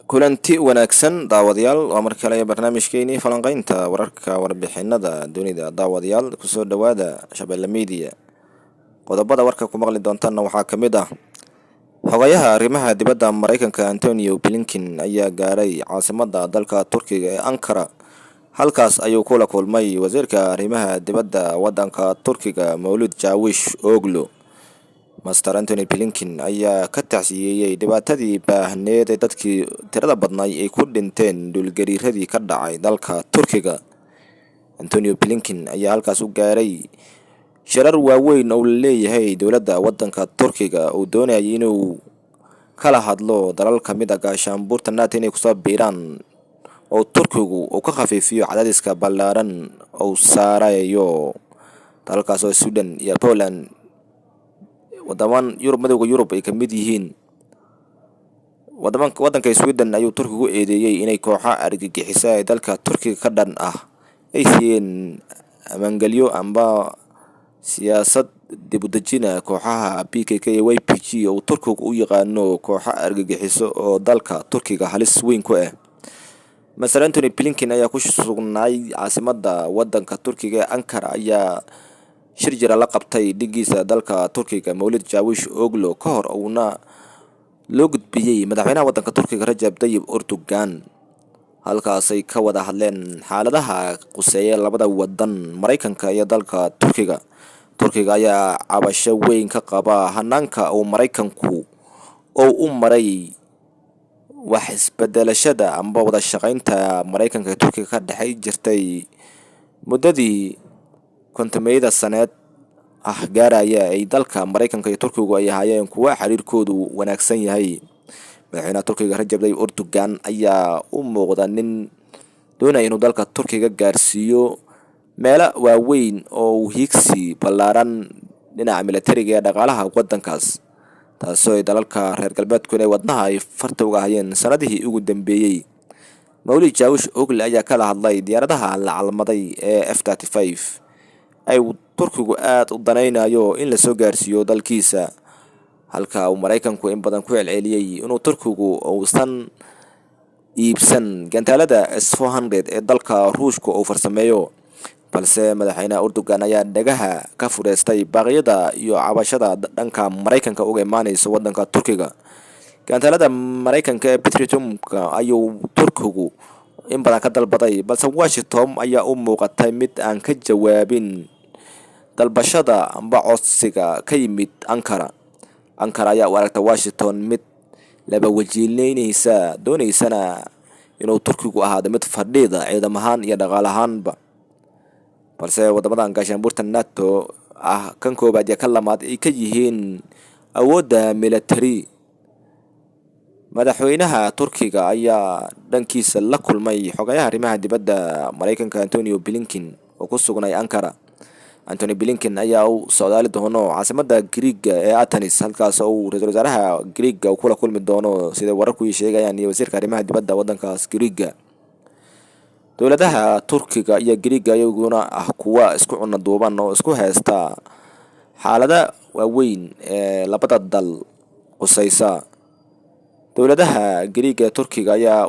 Kulanti wanaagsan, daawadayaal. Waa mar kale barnaamijkeenii falanqeynta wararka, warbixinada dunida. Daawadayaal, kusoo dhowaada Shabeelle Media. Qodobada warka ku maqli doontaanna waxaa ka mid ah: Xogayaha arrimaha dibadda Mareykanka Antonio Blinken ayaa gaaray caasimada dalka Turkiga ee Ankara. Halkaas ayuu kula kulmay wasiirka arrimaha dibadda wadanka Turkiga, Mawlud Jaawish Oglo. Mister Antony Blinken ayaa ka tacsiyeeyey dhibaatadii baahneed ee dadkii tirada badnay ay ku dhinteen dhulgariiradii ka dhacay dalka Turkiga. Antonio Blinken ayaa halkaas u gaaray shirar waaweyn oo la leeyahay dowladda wadanka Turkiga, uu doonayay inuu kala hadlo dalal kamid a gaashaanbuurta NATO inay kusoo biiraan, oo Turkigu uu ka khafiifiyo cadaadiska ballaaran uu saarayo dalalkaas oo Sweden iyo Poland, wadaman Yurub, Madowga Yurub ay kamid yihiin. Wadaman wadanka Sweden ayuu Turkigu eedeeyey inay kooxo argagixisa ee dalka Turkiga ka dhan ah ay siiyeen magangelyo amba siyaasad dibudejina kooxaha PKK iyo YPG, oo Turkigu u yaqaano kooxo argagixiso oo dalka Turkiga halis weyn ku ah. Mister Antony Blinken ayaa ku sugnaay caasimada wadanka Turkiga ee Ankara, ayaa shir jira la qabtay dhigiisa dalka Turkiga, Mawlid Jaawish Oglo, ka hor uuna loo gudbiyey madaxweynaha wadanka Turkiga, Rajab Dayib Erdogan. Halkaasay ka wada hadleen xaaladaha quseeya labada wadan, Mareykanka iyo dalka Turkiga. Turkiga ayaa cabasho weyn ka qaba hanaanka uu Mareykanku oo u maray wax isbedelashada amba wada shaqeynta Mareykanka ee Turkiga ka dhexay jirtay muddadii 50-meyada saneed ah gaaraya ay dalka Mareykanka iyo Turkigu ay ahaayeen kuwa xiriirkoodu wanaagsan yahay. Madaxweynaha Turkiga, Rajab Tayyib Erdogan, ayaa u muuqda nin doonaya inuu dalka Turkiga gaarsiiyo meelo waaweyn oo uu hiigsi ballaaran dhinaca militariga ee dhaqaalaha wadankaas, taasoo ay dalalka reer galbeedku inay wadnaha ay farta uga hayeen sanadihii ugu dambeeyey. Mawlid Jaawish Ogle ayaa kala hadlay diyaaradaha la calmaday ee F-35 ay Turkigu aada u danaynayo in lasoo gaarsiiyo dalkiisa, halka uu Maraykanku in badan ku celceliyey inuu Turkigu uusan iibsan gantaalada S-400 ee dalka Ruushka uu farsameeyo. Balse madaxweynaha Erdogan ayaa dhagaha ka fureystay baaqyada iyo cabashada dhanka Maraykanka uga imaaneysa wadanka Turkiga. Gantaalada Maraykanka ee Patriot-ka ayuu Turkigu in badan ka dalbaday, balse Washington ayaa u muuqatay mid aan ka jawaabin dalbashada amba codsiga ka yimid Ankara. Ankara ayaa u aragta Washington mid laba wajiileyneysa, dooneysana inuu Turkigu ahaado mid fadhiida ciidam ahaan iyo dhaqaal ahaanba, balse wadamadan gaashaanbuurta NATO ah, kan koobaad iyo kan lamaad ay ka yihiin awoodda military. Madaxweynaha Turkiga ayaa dhankiisa la kulmay xogayaha arrimaha dibadda Maraykanka, Antonio Blinken, oo ku sugnay Ankara. Antony Blinken ayaa u socdaali doono caasimada Griiga ee Athens, halkaas oo uu ra-iisul wasaaraha Griiga kula kulmi doono, sida wararku sheegayaan, iyo wasiirka arrimaha dibadda wadankaas Griiga. Dowladaha Turkiga iyo Griiga iyaguna ah kuwa isku cuna duuban oo isku haysta xaalada waaweyn ee labada dal quseysa. Dowladaha Griiga ee Turkiga ayaa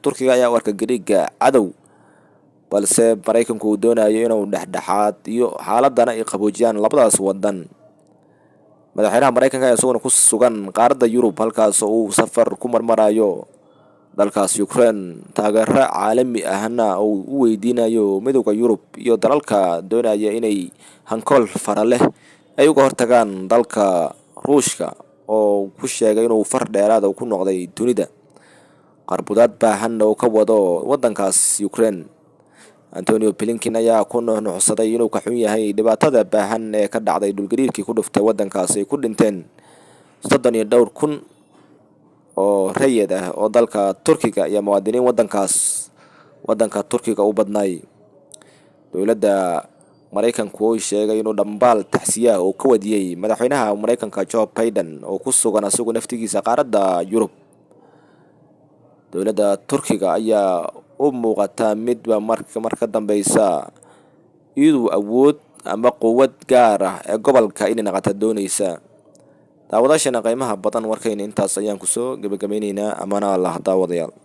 Turkiga ayaa u arka Griiga cadow, balse Maraykanku uu doonayo inuu dhexdhexaad iyo xaaladana ay qaboojiyaan labadaas wadan. Madaxweynaha Maraykanka ayaa isaguna ku sugan qaaradda Yurub, halkaas oo uu safar ku marmarayo dalkaas Ukraine, taageero caalami ahna uu u weydiinayo Midowda Yurub iyo dalalka doonaya inay hankool fara leh ay uga hortagaan dalka Ruushka, oo ku sheegay inuu far dheeraada ku noqday dunida, qarbudaad baahanna uu ka wado wadankaas Ukraine. Antonio Blinken ayaa ku nuuxnuuxsaday inuu ka xun yahay dhibaatada baahan ee ka dhacday dhulgariirkii ku dhuftay wadankaas, ay ku dhinteen soddon iyo dhowr kun oo rayid ah oo dalka Turkiga iyo muwaadiniin wadankaas wadanka Turkiga u badnaay. Dowladda Maraykanku uu sheegay inuu dhambaal taxsiyaah uu ka wadiyey madaxweynaha Maraykanka, Joe Biden, oo ku sugan isagu naftigiisa qaaradda Yurub. Dowladda Turkiga ayaa u muuqata midba mar ka dambeysa iyaduu awood ama quwad gaar ah ee gobolka inay naqata dooneysa. Daawadaashana qiimaha badan, warkayna intaas ayaan kusoo gebagabeyneynaa. Ammaana Allah, daawadayaal.